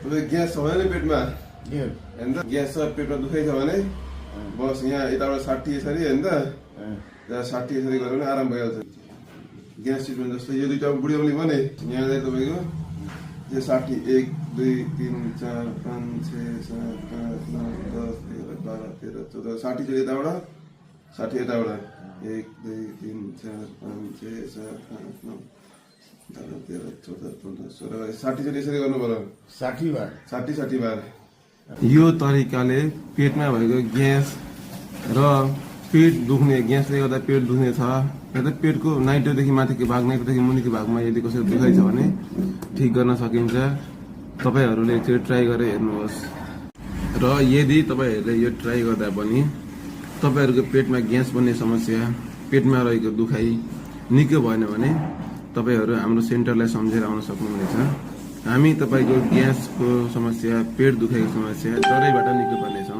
तपाईँ ग्यास छ भने पेटमा होइन त ग्यास छ पेटमा दुखाइ छ भने बस यहाँ यताबाट 60 यसरी होइन त त्यहाँ 60 यसरी गऱ्यो भने आराम भइहाल्छ ग्यास ट्रिटमेन्ट जस्तो यो दुईटा बुढी औँली भने यहाँ चाहिँ तपाईँको यो 60 1 2 3 4 5 6 7 8 9 10 11 12 13 14 60 चाहिँ यताबाट 60 यताबाट 1 2 3 4 5 6 7 8 9 10 13 14 15 16 60 चाहिँ यसरी गर्नु पर्यो 60 बार 60 बार यो तरिकाले पेटमा भएको ग्यास र पेट दुख्ने ग्यासले गर्दा पेट दुख्ने छ या त पेटको नाइटोदेखि माथिको भाग नाइटोदेखि मुनिको भागमा यदि कसैको दुखाइ छ भने ठिक गर्न सकिन्छ तपाईहरुले चाहिँ ट्राई गरेर हेर्नुहोस् र यदि तपाईहरुले यो ट्राई गर्दा पनि तपाईहरुको पेटमा ग्यास बन्ने समस्या पेटमा रहेको दुखाइ निकै भएन भने तपाईहरु हाम्रो सेन्टरलाई सम्झेर आउन सक्नुहुनेछ हामी तपाईको ग्यासको समस्या पेट दुखाइको समस्या तरैबाट निकै पर्नेछौं